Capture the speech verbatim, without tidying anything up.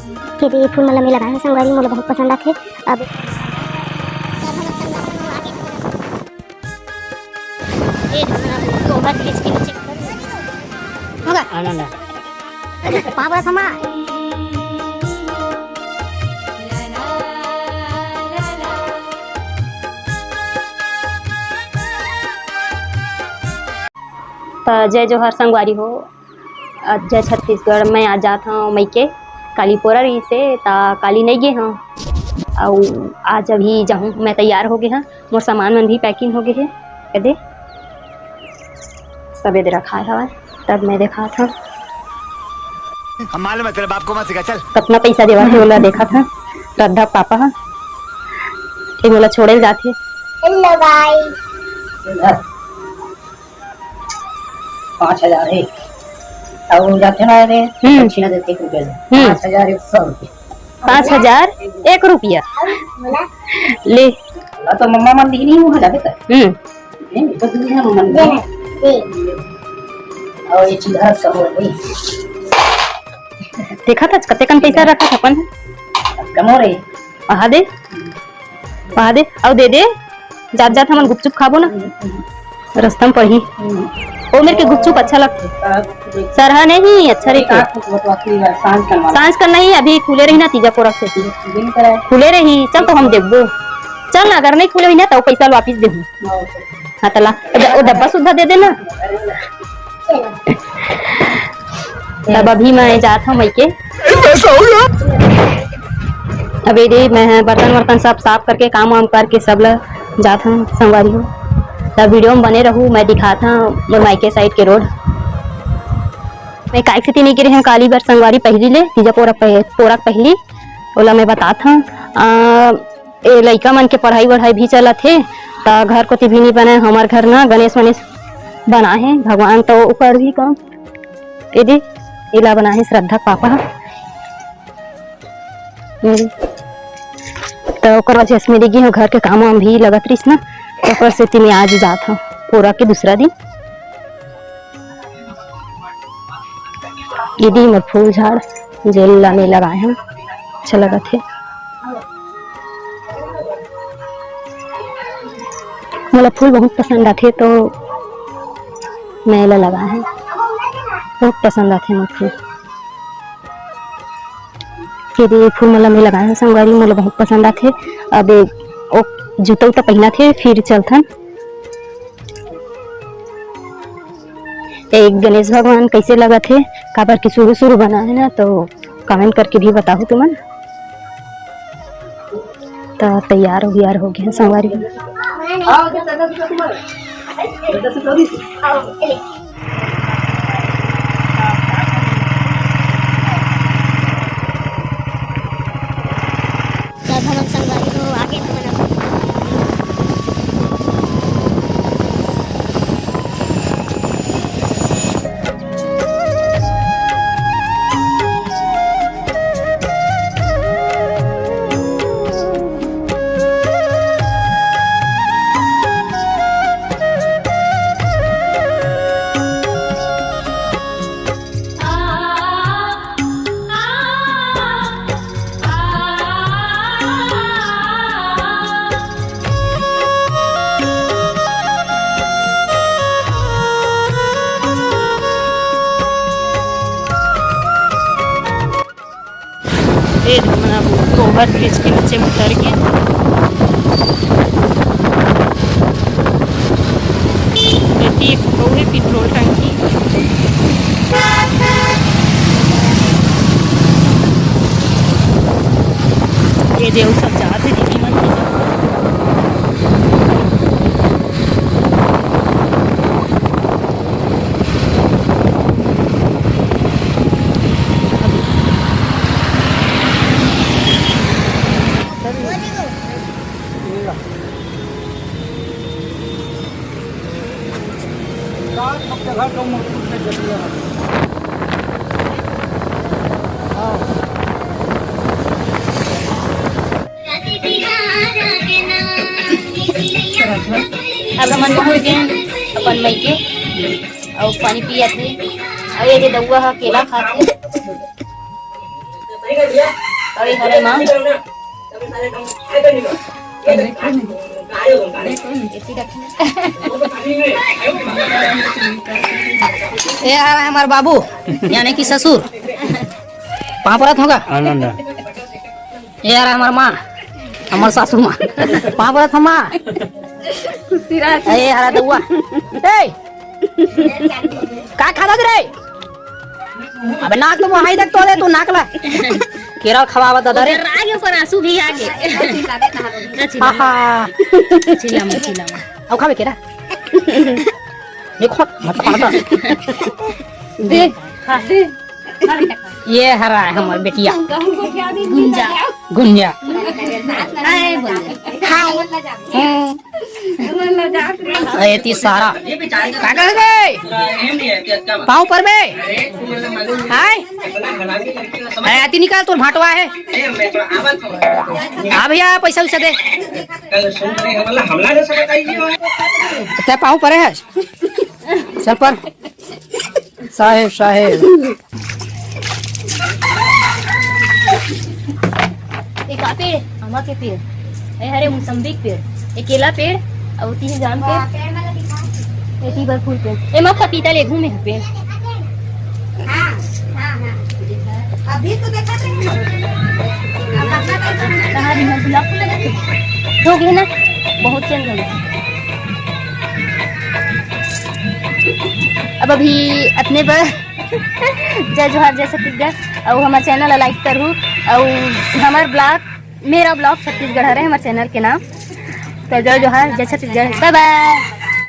ये दे, ये फूल मन ला मैं लगाए हंव संगवारी, मोला बहुत पसंद आथे। अब होगा। आनंद। पाँव परत हंव। त जय जोहार संगवारी हो। अ, जय छत्तीसगढ़। मैं आज जात हंव मइके, काली पोरा रहिसे, त काली नइ गे हंव। अउ आज अभी जाहूं, मैं तैयार हो गे हंव, मोर सामान मन भी packing हो गे हे। ए दे, सब ए दे रखाय हवय, तब मैं देखात हंव। हम मालूम है तेरे बाप को मत सिखा, चल। कतना पइसा देवत हे, ओला देखत हंव। श्रद्धा पापा ह, ए मोला छोड़े ल जात हे। Hello guys। पाँच हजार हे। अउ जाथे ना रे, हम्म। दक्षिणा देथे एक रुपया ले। हम्म। पाँच हजार एक सौ रुपया। पाँच हजार एक रुपया। ले। ला तो मम्मा मन दिखनी हूँ, जाबे त। हम्म। नहीं, तो दुनिया में मन दे, दे। अउ ये चीज हर कम हो गई। देखा था, कते कन पैसा रखा था अपन। कम हो रही। आहा दे। पहा दे, अउ दे दे। जात जात हमन गुपचुप खाबो ना, रस्ता म पड़ही। ओ मेर के गुपचुप अच्छा लगथे। सरहा नहीं, अच्छा रहिथे। सांझ कर नहीं, अभी खुले रही ना तीजा पोरख सेती। खुले रही, चल तो हम देखबो। चल ना, अगर नहीं खुले होही ना, त ओ पैसा ल वापिस देहूं। हाँ, त ला, ओ डब्बा सुद्धा दे देना। तब अभी मैं जात हूँ मइके। अब ये दे, मैं बर्तन वर्तन सब साफ करके, काम वाम करके, सब ला जात हूँ संगवारी हो। तब video में बने रहू, मैं दिखात हूँ मोर मायके side के road। मैं काहे सेती नहीं गे रहेंव काली बर संगवारी, पहिली ले तीजा पोरा पह-, पोरा पहिली, ओला मैं बतात हूँ। आ, ए लइका मन के पढ़ाई वढ़ाई भी चलत हे, त घर कोती भी नइ बनय। हमर घर ना गणेश वणेश बना हे भगवान, त ओकर भी काम ए दे, एला बना हे श्रद्धा के पापा ह। हम्म। त ओकर वजह से मेरे गे घर के काम वाम भी लगत रहिस ना, त ओकर सेती मैं आज जात हूँ पोरा के दूसरा दिन। ये दे मोर फूल झाड़, जेल ला मैं लगाए हूँ, अच्छा लगत हे। मोला फूल बहुत पसंद आथे, तो मैं एला लगाए हूँ, बहुत पसंद आथे मोर फूल। ये दे फूल मोला मैं लगाए हूँ संगवारी, मोला बहुत पसंद आथे। अब ओ जूता उता पहिना थे, फिर चलथन। ए गणेश भगवान कैसे लगत हे, काबर कि शुरू शुरू बना है ना, तो comment करके भी बताओ तुमन। त तैयार उयार हो गए संगवारी। तब हमन संगवारी हो आगे हमन अपन ए, हमन अब ओवर ब्रिज के नीचे उतर गेन। एती एक ठो हे पेट्रोल टंकी। ये दे, अउ सब जात हे दीदी मन। अब हमन पहुंच गए हैं अपन मइके, अउ पानी पियत हे, अउ ये दे दउआ ह केला खात हे। अरे हरे माँ। ये हमार बाबू, यानी कि ससुर। पाँव परत होगा। आनंद। ये हमार माँ, हमार सासू माँ। पाँव परत हो माँ। खुशी रह। ये हरा दउआ। ए, का खात रे? अबे नाक तो वहां तक तो दे तू, नाक ला। केरा खवावा दादा रे। उधर आगे ऊपर आंसू भी आगे। हा, हा। चिल्ला मत, चिल्ला मत। अब खाबे केरा? ये खा, मत खा, मत। दे, खा, दे। ये हरा है हमार बेटिया। गुंजा। गुंजा। हाय बोल। हाय। हम्म। अरे ती सारा। का कर बे? पाँव परबे? हाय। अरे आती निकाल, तोर भांटवा है। हाँ भैया, पैसा वैसा दे। तै पाँव परे है। चल पर। साहेब, साहेब। ए का पेड़? आमा के पेड़। ए हरे मौसम्बी के पेड़। ए केला पेड़। अउ तीन जाम के। ए पीपर फूल पेड़। ए मा पपीता ले घूमे हे पेड़। हाँ, हाँ, हाँ। अभी तो देखा थे। कहाँ भी हम गुलाब फूल लगा थे। हो गए ना, बहुत चेंज हो गया। अब अभी अतने बर। जय जोहार, जय छत्तीसगढ़। अउ हमर चैनल ला लाइक करहू। अउ हमर ब्लॉग, मेरा ब्लॉग छत्तीसगढ़ हरे हमर चैनल के नाम। तो जय जोहार, जय छत्तीसगढ़, बाय बाय।